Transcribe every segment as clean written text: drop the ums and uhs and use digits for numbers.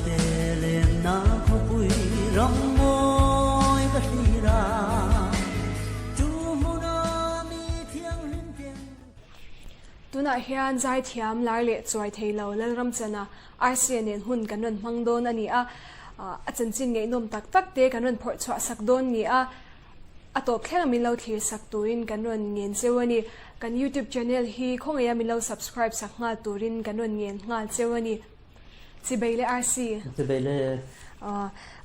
te lenna khawpui ram mawi ka thlir a, chu hmuna mi thianghlim ten. Tunah hian zaithiam lar leh chuai thei lo Lalramchana Rca nen hun kan rawn hmang dawn a ni a, a chanchin ngaihnawm tak tak te kan rawn phawrh chhuah sak dawn ni a. A tawp thleng a min lo thlir sak turin kan rawn ngen cheu a ni. Kan YouTube channel hi khawngaih a min lo subscribe sak nghal turin kan rawn ngen nghal cheu a ni. Chibei leh RC. Chibei leh.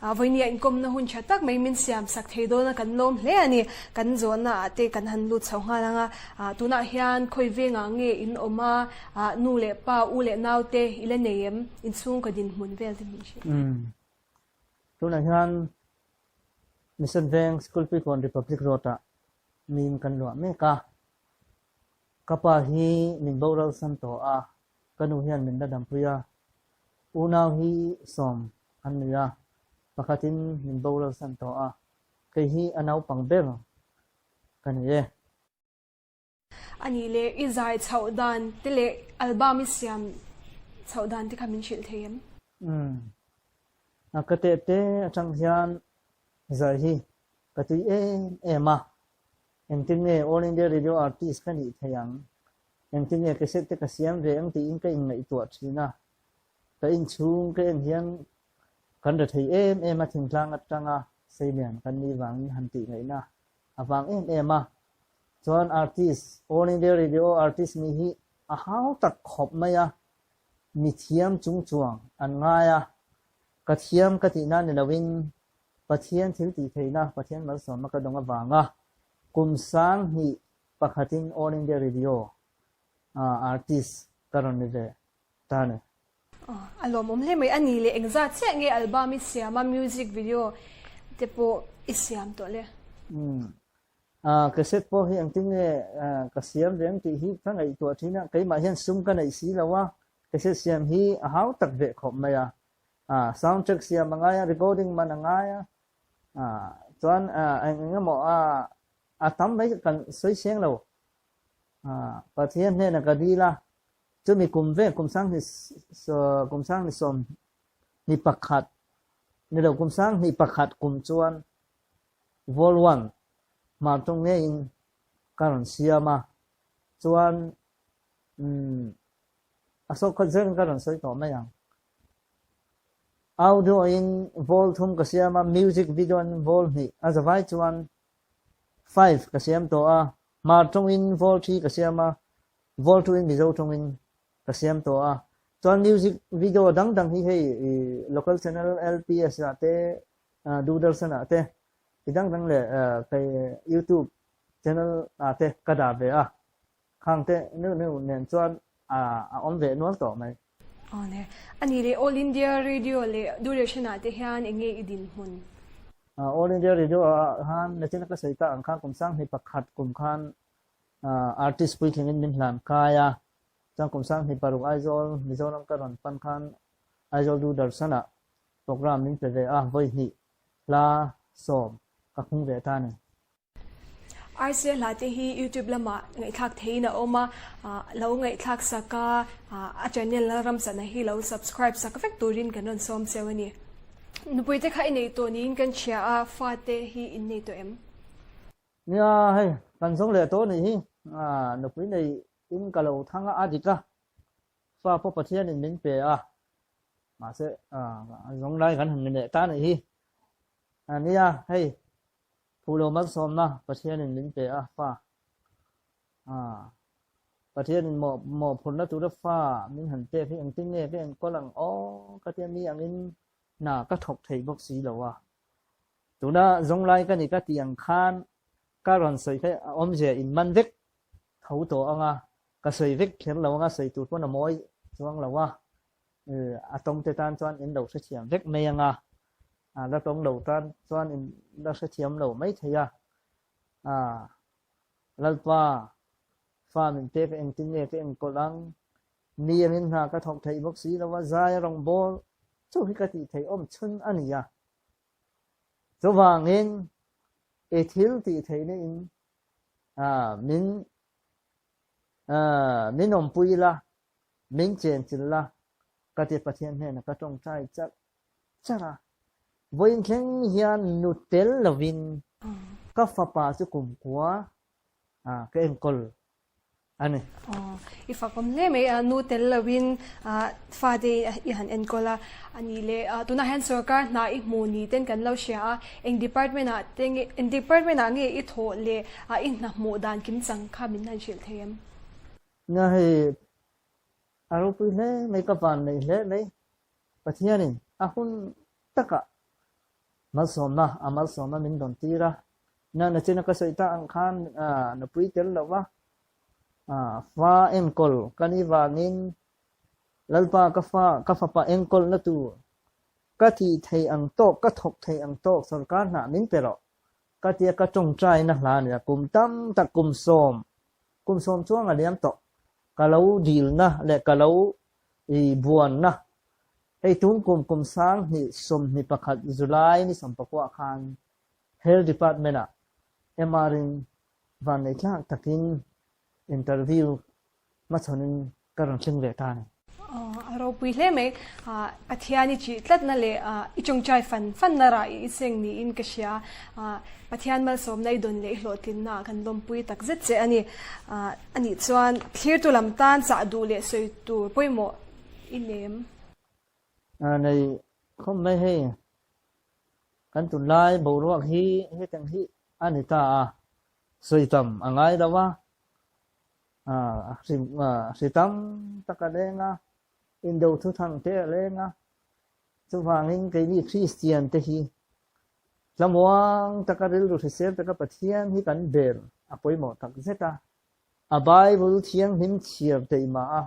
Vawinia inkawmna hun tha tak mai min siam sak thei dawn a kan lawm hle a ni. Kan zawhna ah te kan han lut chho nghal ang a. Tunah hian khawi vengah nge in awm a, nu leh pa, u leh nau te i la nei em? Inchhungkaw dinhmun vel te min hrilh. Tunah hian Mission Veng School Puikawn Republic Road ah min kan luah mek a. Ka pa hi min boral san tawh a, ka nu hian min la dampui a. Unau hi sawm an ni a, pakhatin min boral san tawh a, kei hi a naupang ber ka ni e. A nih leh i zai chhoh dan te leh album i siam chhoh dan te kha min hrilh thei em? Umm. Ka teh te atang hian zai hi ka tui em em a. Engtin nge All India Radio Artist ka nih thei ang? Engtin nge cassette te ka siam ve ang tiin ka inngaihtuah thin a. Ka inchhung ka en hian kan re thei em em a thingtlang atanga seilian kan nih vangin han tih ngaihna a vang em em a. Chuan artist, All India Radio artist nih hi a hau tak khawp mai a, mi thiam chung chuang an ngai a, ka thiam ka tihna ni loin Pathian thil tih theihna, Pathian malsawmna ka dawng avanga kum 2001 in All India Radio artist ka rawn ni ve ta ni. A lawmawm hle mai. A ni leh engzat chiah nge album i siam a, music video te pawh i siam tawh le? Umm. Cassette pawh hi engtin nge ka siam ve ang tih hi ka ngaihtuah thin a, keimah hian sum ka neih si lo a, cassette siam hi a hau tak ve khawp mai a. Sound track siam a ngai a, recording man a ngai a, chuan eng eng emaw a tam mai kan sawi seng lo. Pathian hnenah ka dil a, Chumi kum ve kum 2000 kum 2021 ni lo kum 2001 kum chuan Vol one hmar tawng ngeiin ka rawn siam a, chuan umm a sawhkhat zel ka rawn sawi tawh mai ang. Audio in Vol thum ka siam a, music video in Vol hnih a zavai chuan five ka siam tawh a, hmar tawngin Vol three ka siam a, Vol tuin Mizo tawngin ka siam tawh a, chuan music video dang dang hi hei local channel LPS ah te Doordarshan ah te ti dang dang leh kei YouTube channel ah te ka dah ve a, khang te neuh neuh nen chuan a awm ve nual tawh mai. Aw ne. A nih leh All India Radio leh Doordarshan ah te hian eng nge i dinhmun? All India Radio ah khan nachina ka sawi tak ang khan kum 2001 kum khan Artist puitlingin min hlan kai a, chuan kum 26 Aizawl, Mizoram ka rawn pan khan Aizawl Doordarshan-ah program min pe ve a, vawi hnih hla sawm ka khung ve ta a ni. Rca hla te hi YouTube lamah ngaihthlak theiin a awm a, lo ngaihthlak sak a, a channel Lalramchana hi lo subscribe sak vek turin kan rawn sawm cheu a ni. Nupui te kha i nei tawh niin kan hria a, fate hi in nei tawh em? Nia hei kan zawng leh tawh anih hi nupui nei in ka lo thang a a dik a fa pawh Pathian in min pe a mahse zawng lai kan han ni leh ta anih hi nia hei phulo malsawmna Pathian in min pe a fa Pathian in mawh mawhphurhna tura fa min han pek hi engtin nge ka enkawl ang aw ka tia mi angin hna ka thawk thei bawk si lo a. Tuna zawnglai ka ni ka tih ang khan ka rawn sawi kha a awmzia in man vek tho tawh ang a, ka sawi vek kher lo ang a, sawi tur pawn a mawi chuang lo a, a tawng te tan chuan in lo hrethiam vek mai ang a, la tawng lo tan chuan in la hrethiam lo mai thei a, Lalpa fa min pek a engtin nge ka enkawl ang, mi angin hna ka thawk theih bawk si lo a, zai a rawngbâwl chu hi ka tih theih awm chhun a ni a. Chuvangin i thil tih theihna in min min awmpui la, min chenchilh la, Ka ti Pathian hnenah ka tawngtai char char a. Vawiin thleng hian nu tel lovin ka fapa chu kumkua ka enkawl a ni. Aw, i fakawm hle mai a, nu tel lovin fate i han enkawl a, a nih leh tunah hian sorkar hna i hmu ni ten kan lo hria a, eng department ah te nge, eng department ah nge i thawh leh i hna hmuh dan kimchang kha min han hrilh thei em? Nia hei a ropui hle mai, ka van nei hle mai, Pathianin a hun takah malsawmna a malsawmna min rawn tir a, na nachina ka sawi tak ang khan nupui tel lo va fa enkawl ka ni vangin Lalpa ka fa ka fapa enkawlna tur ka tih thei ang tawk ka thawk thei ang tawk sorkar hnah min pe rawh ka tia ka tawngtaina hla a ni a, kum tam tak kum sawm kum sawm chuang a liam tawh ka lo dilna leh ka lo I buanna, Hei tun kum kum 2021 July ni 19 khan Health Department ah MR in vannei tlak takin interview hmachhawn in ka rawn thleng ve ta a ni. A ropui hle mai. Pathian i chih tlatna leh i tawngtai fan fanna rah i seng niin ka hria. Pathian malsawmna i dawn leh i hlawhtlinna ah kan lawmpui takzet che a ni. Anih chuan thlirtu lam tan chah duh leh sawi tur pawimawh i nem. Nei khawp mai hei kan tunlai boruak hi hetiang hi a ni ta a, sawi tam a ngai lo a, hri tam tak a leng a, indo thuthang te a leng a, chuvangin keini Kristian te hi Tlamuang taka rilru hrisel taka Pathian hi kan ber a pawimawh tak zet a. A Bible thianghlim chhiar teihmah a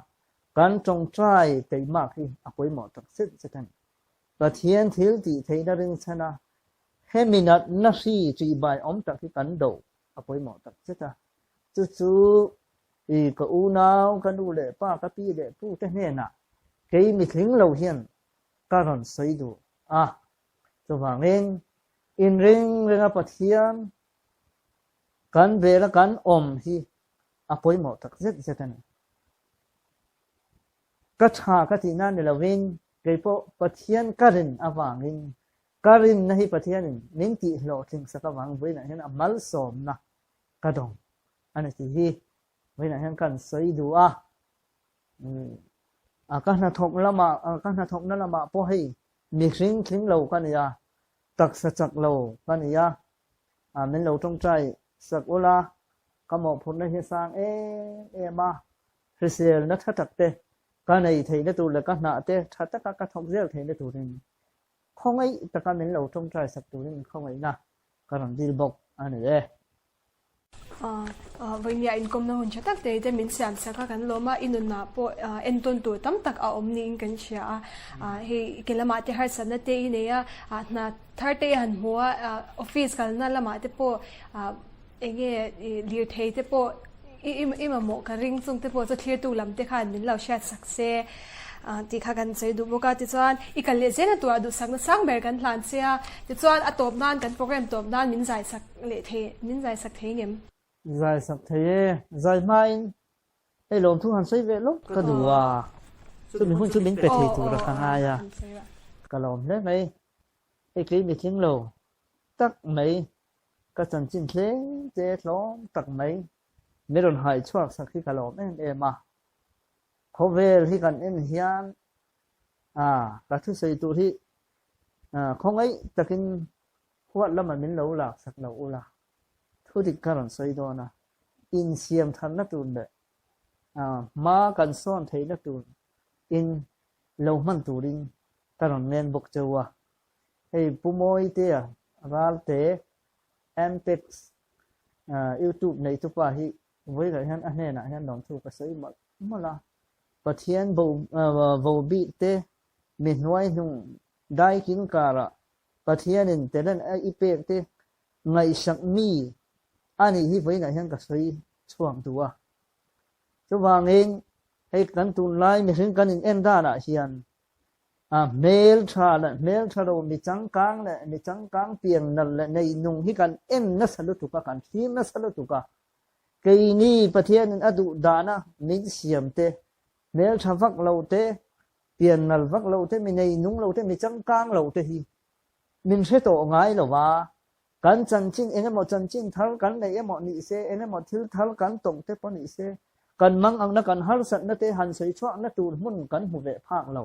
kan tawngtai teihmak hi a pawimawh tak zet zet a ni. Pathian thil tih theihna ringchhan a hemi natna hri ṭihbai awm tak hi kan do a pawimawh tak zet a. Chu chu i ka unau, ka nu leh pa, ka pi leh pu te hnenah kei mithling lo hian ka rawn sawi duh a. Chuvangin, inring renga Pathian kan vela kan awm hi a pawimawh tak zet zet a ni. Ka tha ka tihna ni lovin keipawh Pathian ka rin avangin ka rinna hi Pathianin min tihhlawhtling sak avang vawiinah hian a malsawmna ka dawng a ni tih hi vawiinah hian kan sawi duh a. Ka hnathawk lamah ka hnathawkna lamah pawh hei Mihring tling lo ka ni a, taksa chak lo ka ni a, min lo tawngtai sak ula, ka mawhphurhna hi a sang em em a, hriselna tha tak te ka nei theihna tur leh ka hnah te tha taka ka thawk zel theihna turin khawngaih taka min lo tawngtai sak turin khawngaihna ka rawn dil bawk a ni e. Vawinia inkawmna hun tha tak te te min siam sak a, kan lawm a, i nunah pawh entawn tur tam tak a awm niin kan hria a, hei ke lamah te harsatna te i nei a, hna thar te i han hmu a, office kalna lamah te pawh eng nge lirthei te pawh i mamawh ka ring chung te pawh chu thlirtu lam te khan min lo hriat sak se tih kha kan sawi duh bawk a, tichuan i kal leh zel a turah duhsakna sang ber kan hlan che a, tichuan a tawp nan kan program tawp nan min zai sak. Leh thei, min zai sak thei ngem? Zai sak thei e, zai hmain hei lawmthu han sawi ve lawk ka duh a, chumi hun chu min pe thei tur a ka ngai a, ka lawm hle mai, hei kei mitling lo tak mai, ka chanchin tlem te tlawm tak mai, min rawn hai chhuak sak hi ka lawm em em a, khawvel hi kan en hian a ka thusawi tur hi khawngaih takin Huat lamah min lo lak sak lo ula, thu dik ka rawn sawi dawn a, insiam tharna tur leh hma kan sawn theihna tur in lo hman turin ka rawn ngen bawk cheu a. Hei Pu Mawitea Ralte Ampex YouTube neitupa hi vawilah hian a hnenah hian lawmthu ka sawi mawlh mawlh a, Pathian vo bik te mi hnuai hnung daikin karah Pathianin talent a i pek te ngaihsak mi a nih hi vawiinah hian ka sawi chhuak duh a. Chuvangin hei kan tunlai mihring kan in en danah hian a hmeltha leh hmeltha lo mi changkang leh mi changkang piang nalh leh nei nung hi kan en nasa lutuk a, kan thlir nasa lutuk a. Keini Pathianin a duh dana min siam te, hmeltha vak lo te, pian nal vak lo te, mi nei nung lo te, mi changkang lo te hi min hre tawh ngai lo va, kan chanchin eng emaw chanchin thar kan neih emaw nih se, eng emaw thil thar kan tawng te pawh nih se, kan mang angna kan harsatna te han sawi chhuakna tur hmun kan hmu ve phak lo.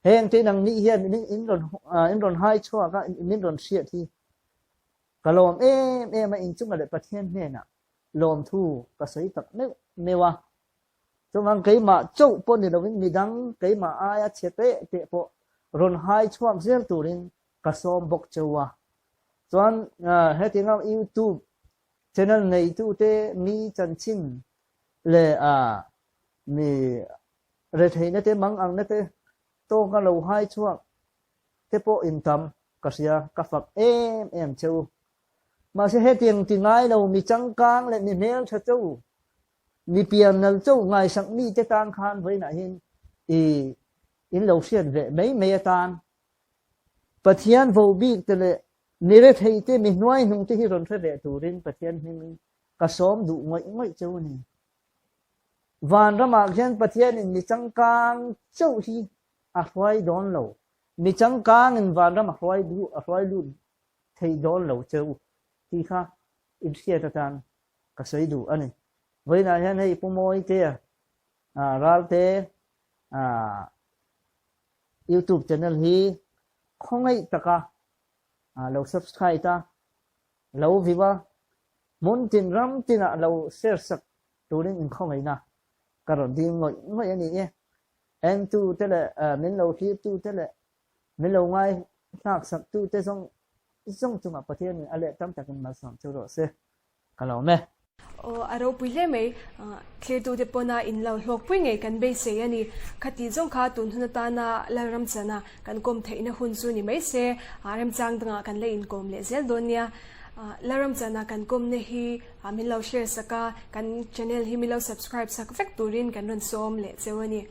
Heng te nang nih hian in rawn in rawn hai chhuak a, min rawn hriat hi ka lawm em em a, inchunga leh Pathian hnenah lawmthu ka sawi tak meuh meuh a. Chuvang keimah chauh pawh ni lovin midang keimah aia chhe teh teh pawh rawn hai chhuak zel turin ka sawm bawk cheu a. Chuan hetianga YouTube channel neitute mi chanchin leh mi retheihna te mangangna te tawka lo hai chhuak te pawh intam ka hria ka fak em em cheu. Mahse hetiang ti ngai lo mi changkang leh mi hmeltha cheu Mi piannal chauh ngaisak mite tan khan vawiinah hian i in lo hriat ve mai mai atan Pathian vo bik te leh mi rethei te, mi hnuaihnung te hi rawn hre ve turin Pathian hmingin ka sawm duh ngawih ngawih cheu a ni. Vanramah khian Pathianin mi changkang chauh hi a hruai dawn lo, mi changkangin vanram a hruai duh a hruai lut thei dawn lo cheu tih kha in hriat atan ka sawi duh a ni. Vawiinah hian hei Pu Mawitea Ralte YouTube channel hi khawngaih taka lo subscribe a, lo view a, hmun tin ram tinah lo share sak turin inkhawngaihna ka rawn dil ngawih ngawih a ni e. Entute leh min lo hlirtute leh min lo ngaihlak saktute zawng zawng chungah Pathianin a leh tam takin malsawm chu rawh se. Ka lawm e. Aw, a ropui hle mai. Thlirtute pawna in lo hlawkpui ngei kan beisei a ni. Khati zawng kha tun hun atana Lalramchana kan kawm theihna hun chu ni mai se, remchang dangah kan la inkawm leh zel dawn nia. Lalramchana kan kawmna hi min lo share sak a, kan channel hi min lo subscribe sak vek turin kan rawn sawm leh cheu a ni.